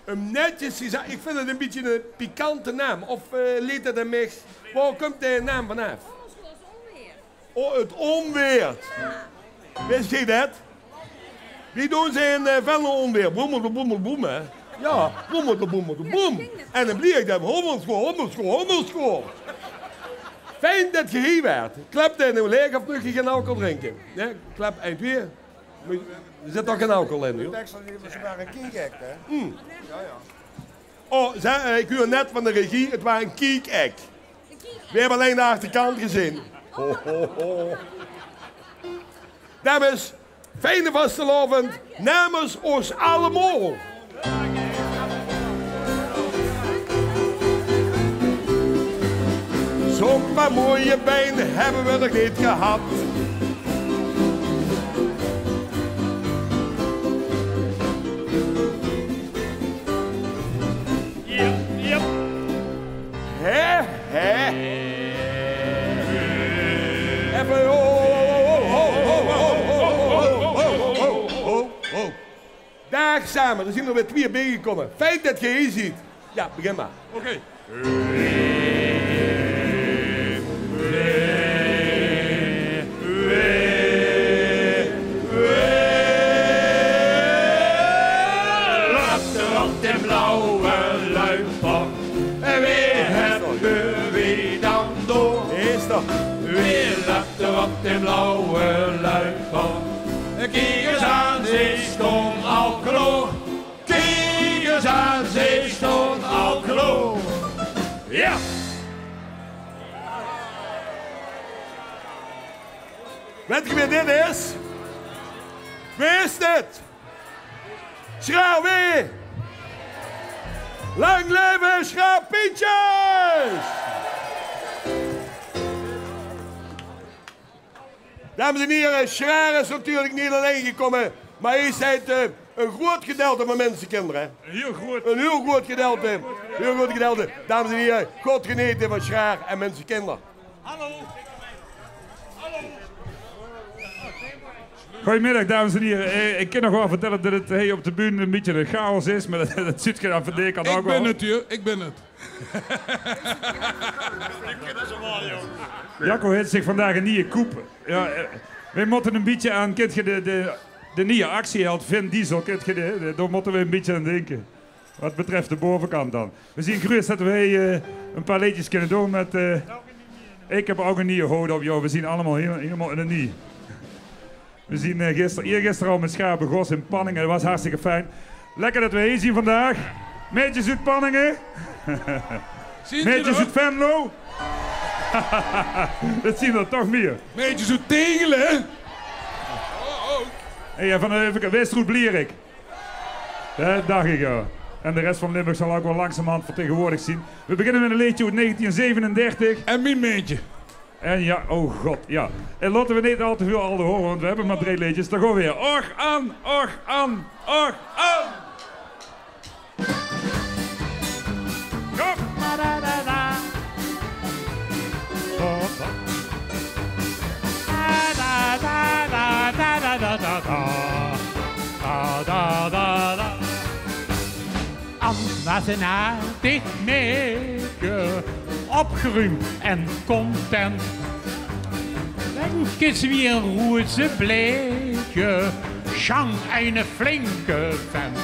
óm netjes te zègke, ich vinj 't ein bietje eine pikante naam. Of, eh, ligk det aan mich? Wo kump dae naam vanaaf? Oh, 't Ónweerd. Wis geer det? Wie doon ze in, eh, Venlo ónweerd? Boemel, boemel, boem, hè? Jao, boemel, boemel, boem. En dan blief ich dao, Hommelschool, Hommelschool, Hommelschool. Fijn det geer hie waert. Klep dae noe laeg of mót ich gein alcohol drinke? Nae, klep ein, twieë. Mer d'r zit toch gein alcohol in, joh. Extra, det is mer ein kiek, hè? Mm. Jao, jao. Oh, ze, eh, ich huur net van de regie, 't waas ein kiek-ek. Veer höbbe allein de achterkant gezeen. Ho, ho, ho. Dames, fijne vastelaovend namens ós allemaol. Zoe'n paar mooie bein höbbe veer nog neet gehad. Jep, jep. Hè? Hè? Effe, ho, ho, ho. Daag same, d'r zien d'r weer twieë biejekómme. Fijn det geer hie zeet. Jao, begin mer. Oké. Later op de blauwe luiper, weer hebbe we dan door. Is dat? Weer later op de blauwe luiper. Kiek ins aan, ze stónge al klaor. Kiek ins aan, ze stónge al klaor. Jao! Wèt geer wae dit is? Wae is dit? Sjraar, wae? Lang leve Sjraar Pietjes! Dames en hiere, Sjraar is natuurlik neet allein gekómme, mer hae is, eh, ein groeat gedeelte van Minsekinder, hè? Ein hiel groeat. Ein hiel groeat gedeelte. Hiel groeat gedeelte. Dames en hiere, God genete van Sjraar en Minsekinder. Hallo. Hallo. Goeiemiddag, dames en hiere. Eh, ik kan nog waal vertelle det 't hie op de bühne ein bietje ein chaos is, mer det, det zuut geer aan van de kant ouch waal. Ik bin 't, huur. Ik bin 't. Jacco haet zich vandaag ein nieje koep. Jao, eh, weej mótte ein bietje aan, kint geer de, de, de nieje actieheld Vin Diesel, kint geer de, de, dao mótte weej ein bietje aan dinke. Wat betreft de baovekant dan. Weej zien gruuets det weej, eh, ein paar leedjes kinne doon mit, eh, Ik heb ouch ein nieje hood op, joh. Weej zien allemaol hiel-, hielemaol in 't nie. Weej zien, eh, gister, iergister al mit Sjaap begós in Panninge. Det waas hartstikke fijn. Lekker det weej hie zien vandaag. Maedjes oet Panninge. Maedjes oet Venlo. Det zien d'r toch mier. Maedjes oet Tegele, hè? Hey, en van de Westerhoed Blierik. Det dach ik al. En de res van Limburg zal ouch waal langzamerhand vertegenwoordigd zien. Weej beginne mit ein leedje oet negentien zevenendertig. En mien maedje. En jao, o god, jao. En laote weej neet al te väöl alde hore, want weej hebbe mer drie leedjes. Dao gaon weej weer. Och An, och An, och An. Kom. An waas ein aardig maedje, opgeruumd en content. Wenkes wie ein roezeblaedje, Sjang eine flinke vent.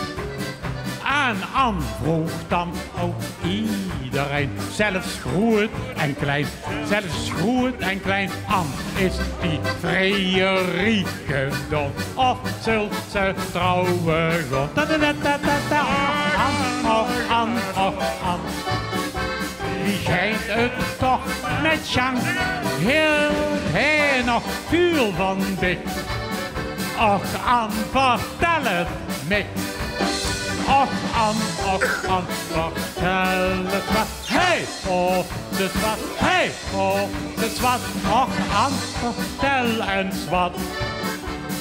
Aan An vroog dan ouch iederein, zelfs groeët en klein. Zelfs groeët en klein, An is die vrieje rieke don. Of zult ze trouwe gaon? Ta, ta, ta, ta, ta, ta. Och An, och An, och An. Wie geit 't toch mit Sjang? Hilt hae nog väöl van dich? Och An, vertèl 't mich. Och An, och An, vertèl 't mich. Hey, o, dus wat, hey, o, dus wat. Och An, vertèl ens wat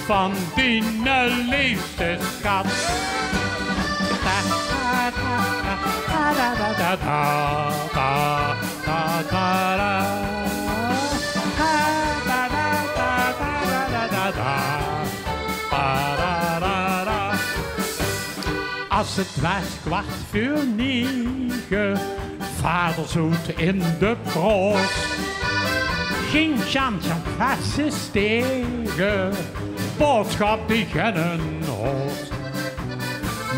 van diene leefste sjat. As 't waas kwart veur nege, vader zoot in de proos. Ging Sjang Sjang vaste stege, boodschap die Gennenhoos.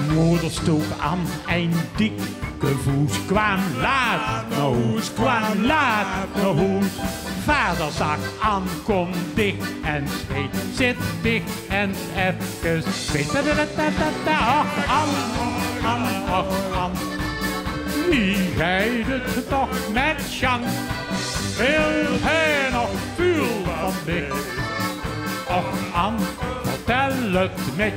Moder stook An ein dikke voes, kwaam laat nao hoes, kwaam laat nao hoes. Vader zag: An, kom dich ens heet, zit dich ens efkes kwiet. Ta, ta, ta, ta, ta. Och An, och An, och An. Wie geit 't toch mit Sjang? Hilt hae nog väöl van dich? Och An, vertèl 't mich.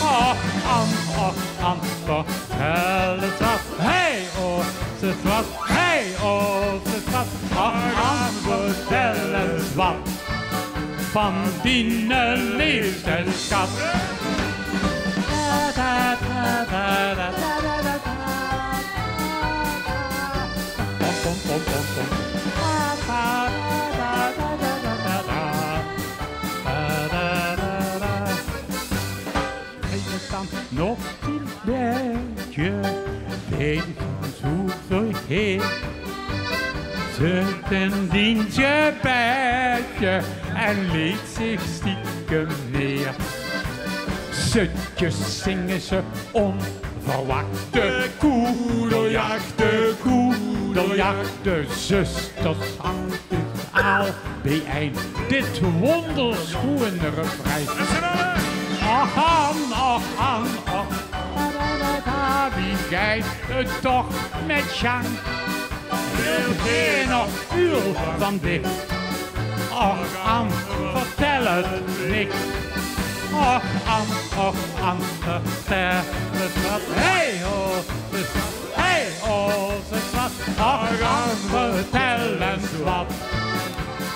Och An, och An, vertèl ens wat. Hey, o, zus wat. Hey, o, zus wat. Och An, vertèl ens wat van diene leefste sjat. Pom, pom, pom, pom, pom. Nog 'n bietje, beet 'm zoe veur heer. Zit in diens bedje en leet zich stiekem neer. Zutjes zinge ze onverwacht. De koedeljach, de koedeljach, de zusters hangt 't aal biejein, dit wondersjoen refrein. Och An, och An, och. Wie geit 't toch mit Sjang? Hilt hae nog väöl van dich? Och An, vertèl 't mich. Och An, och An, vertèl 't mich. Hey ho, hey ho, zus wat. Och An, vertèl ens wat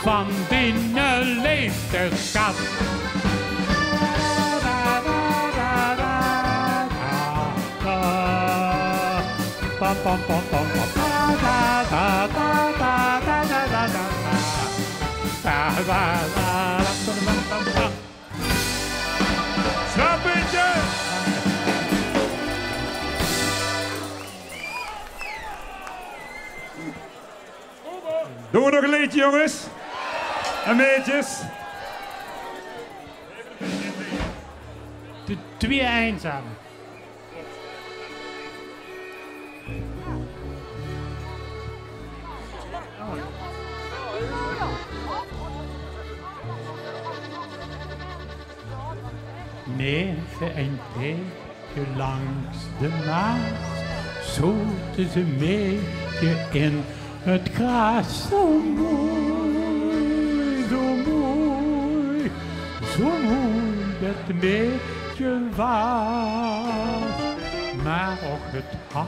van diene leefste sjat. Pam, pam, pam, pam, pam. Doen we nog een leedje, jongens en meidjes? De twee einzame. Neve ein tiedje langs de Maas zote ze meidje in het graas. Zo moei, zo moei, zo moei det meidje waas. Maar och, het had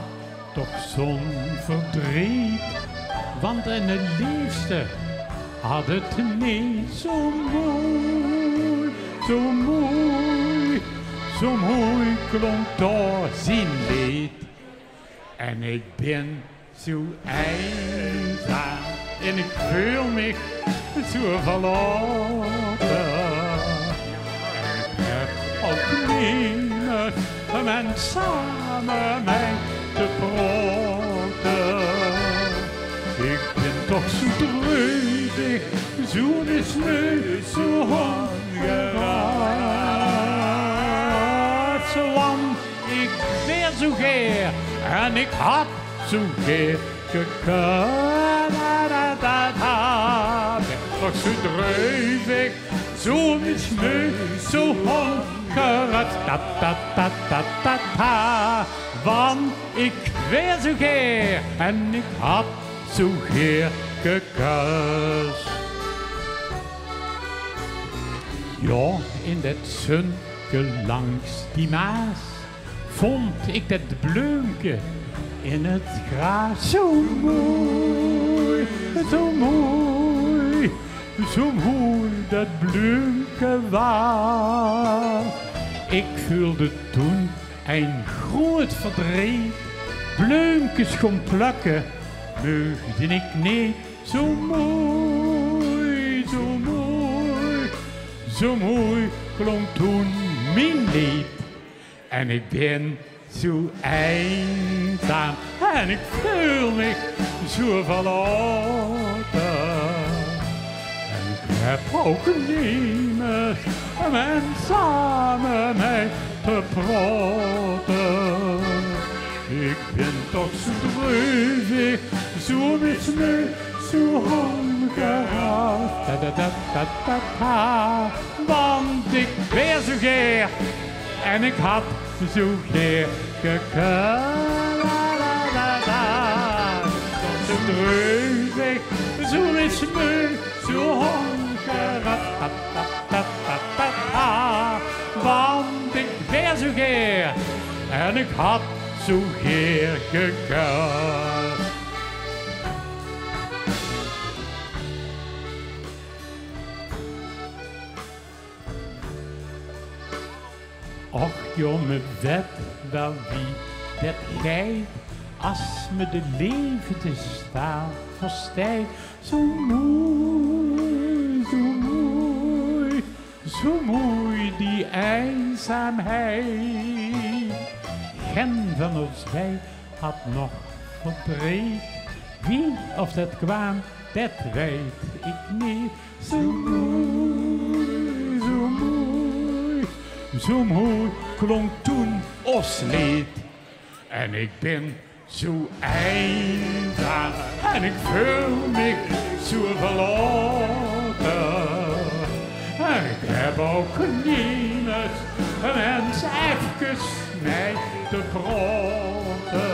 toch zo'n verdriet, want eine leefste had het neet. Zo moei, zo moei, zo moei klonk dao zien leed. En ik bin zo einzaam en ik veul mich zo verlaote. Ik heb ouch niemes um same mei te praote. Ik bin toch zo dreuvig, zo mismeu, zo hongeraas. Want ik weer zo geer en ik had zo geer gekus. Da, da, da, da. Toch zo dreuvig, zo mismeu, zo hongeraas. Ta, ta, ta, ta, ta, ta. Want ik weer zo geer en ik had zo geer gekus. Ja, in det zunke langs die Maas vond ik det bleumke in het graas. Zo moei, zo moei, zo moei det bleumke waas. Ik veulde toen ein groet verdreet. Bleumkes gaon plökke meugde ik neet. Zo moei, zo moei, zo moei klonk toen mien leed. En ik bin zo einzaam en ik veul mich zo verlaote. En ik heb ouch niemes um same mei te praote. Ik bin toch zo dreuvig, zo mismeu, zo hongeraas. Ta, ta, ta, ta, ta, ta. Want ik weer zo geer en ik had zo geer gekus. La, la, la, la. Zo dreuvig, zo mismeu, zo hongeraas. Ta, ta, ta, ta, ta, ta. Want ik weer zo geer en ik had zo geer gekus. Och jao, me wet wel wie det geit, as me de leefde staal versteit. Zo moei, zo moei, zo moei die einzaamheid. Gen van ós bie had nog verdreet. Wie of det kwaam, det weit ik neet. Zo moei, zo moei, zo moei klonk toen ós leed. En ik bin zo einzaam en ik veul mich zo verlaote. En ik heb ouch niemes um ins efkes mei te praote.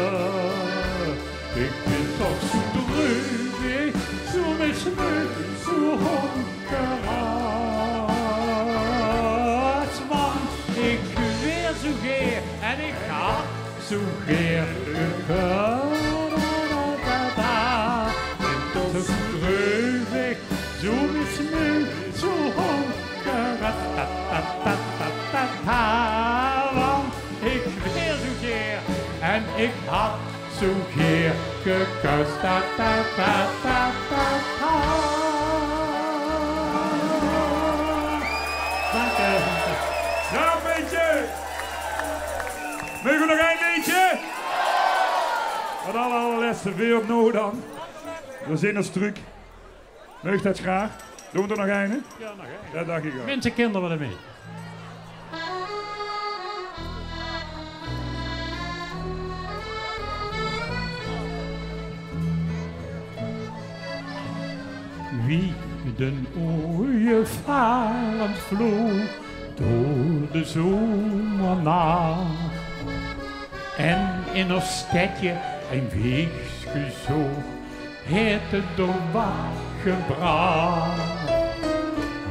Ik bin toch zo dreuvig, zo mismeu, zo hongeraas. Want ik weer zo geer en ik had zo geer gekus. Da, da, da, da. Ik bin toch zo dreuvig, zo mismeu, zo hongeraas. Ta, ta, ta, ta, ta, ta. Want ik weer zo geer en ik had zo geer gekus. Ta, ta, ta, ta, ta, ta. Dank u. Nog ein leedje? Meuge we nog ein leedje? Het aller-, allerlètste veur noe dan. We zeen ós trök. Maag det graag? Doon v'r d'r nog eine? Jao, nog eine. Det dach ich ouch. Minse, kinjer, waal mit. Wie den ooievaar vloog door de zomernacht en in 't stedje ein weegske zoog, haet 't d'r waat gebrach.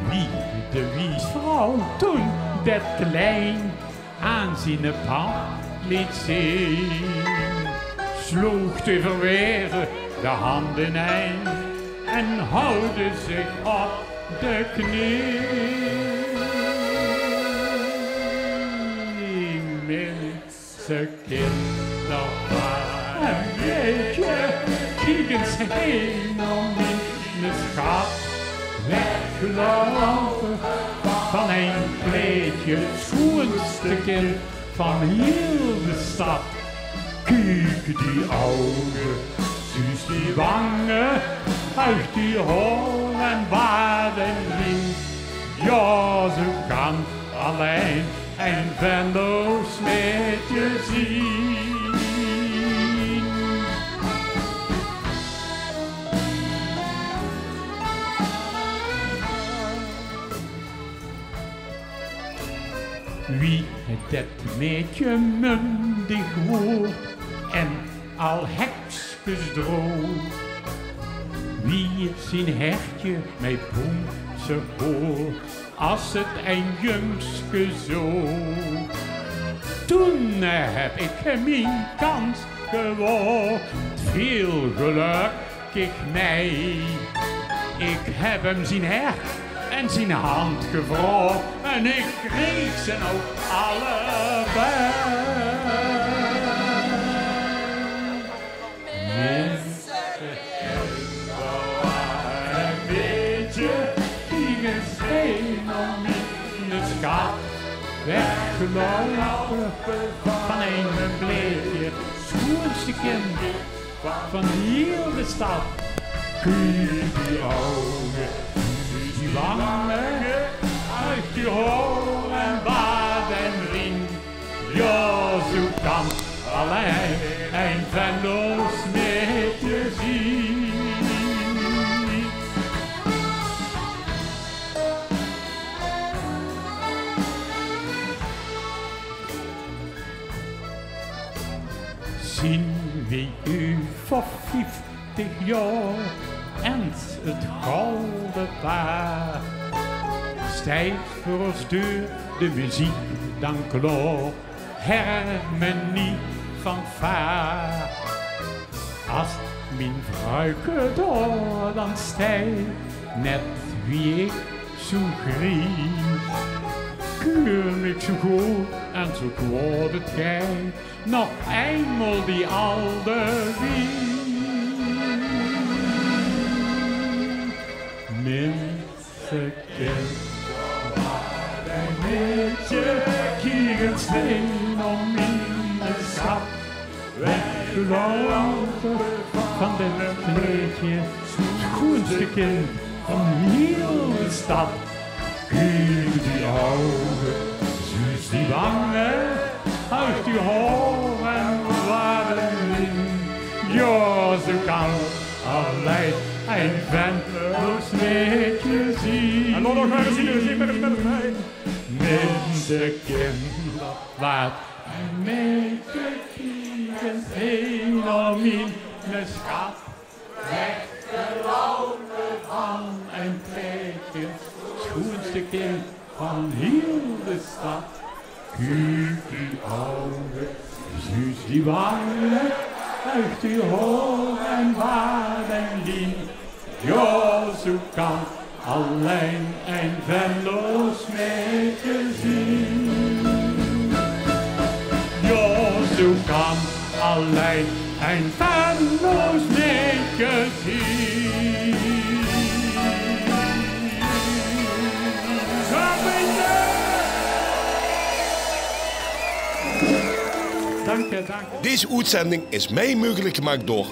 Wie de wiesvrouw toen det klein aan ziene pap leet zeen, sloog de verweze de hand inein en houwde zich op de kneen. Minse, kinjer, waat ein weetje, kiek ens heen, o miene sjat. Weggeloupe van ein plaetje, 't sjoenste kind van hiel de stad. Kiek die ouge, zuus die wange, huig die haor en baard en lien. Jao, zoe kan allein ein Venloos maedje zien. Wie det maedje mundig woort en al hekskes droog, wie 't zien hertje mei poense hoort, as 't ein jungske zoog. Toen, eh, höb ich mien kans gewaor. 't Veel gelök kiek mei. Ich höb 'm zien hert en zien hand gevraog en ich kreeg ze ouch allebei. Minse, kinjer, waat ein weetje, kiek ens heen, o miene sjat. Weggeloupe van ein plaetje, 't sjoenste kind van hiel de stad. Kiek die ouge, die wange, huig die haor en baard en lien. Jao, zoe kan allein ein Venloos maedje zien. Zien weej euver vieftig jaor en 't gouwe paar, steit veur ós deur de meziek dan klaor. Hermenie, fanfaar. As mien vruike dao dan steit, net wie ich, zoe gries, keur mich zoe good en zoe kwaod 't geit, nog einmaol die alde wies. Minse, kinjer, waat ein weetje, kiek ens heen, o miene sjat. Weggeloupe van det plaetje, 't sjoenste kind van hiel de stad. Kiek die ouge, zuus die wange, huig die haor en baard en lien. Jao, zoe kan allein ein Venloos maedje zien. En dan nog mer ens zien, zien mer ens, mer ens. Minse, kinjer, waat ein weetje, kiek ens heen, o miene sjat. Weggeloupe van ein plaetje, 't sjoenste kind van hiel de stad. Kiek die ouge, zuus die wange, huig die haor en baard en lien. Jao, zoe kan allein ein Venloos maedje zien. Jao, zoe kan allein ein Venloos maedje zien. Dank je, dank je. Deze oetzending is mei meugelik gemaak door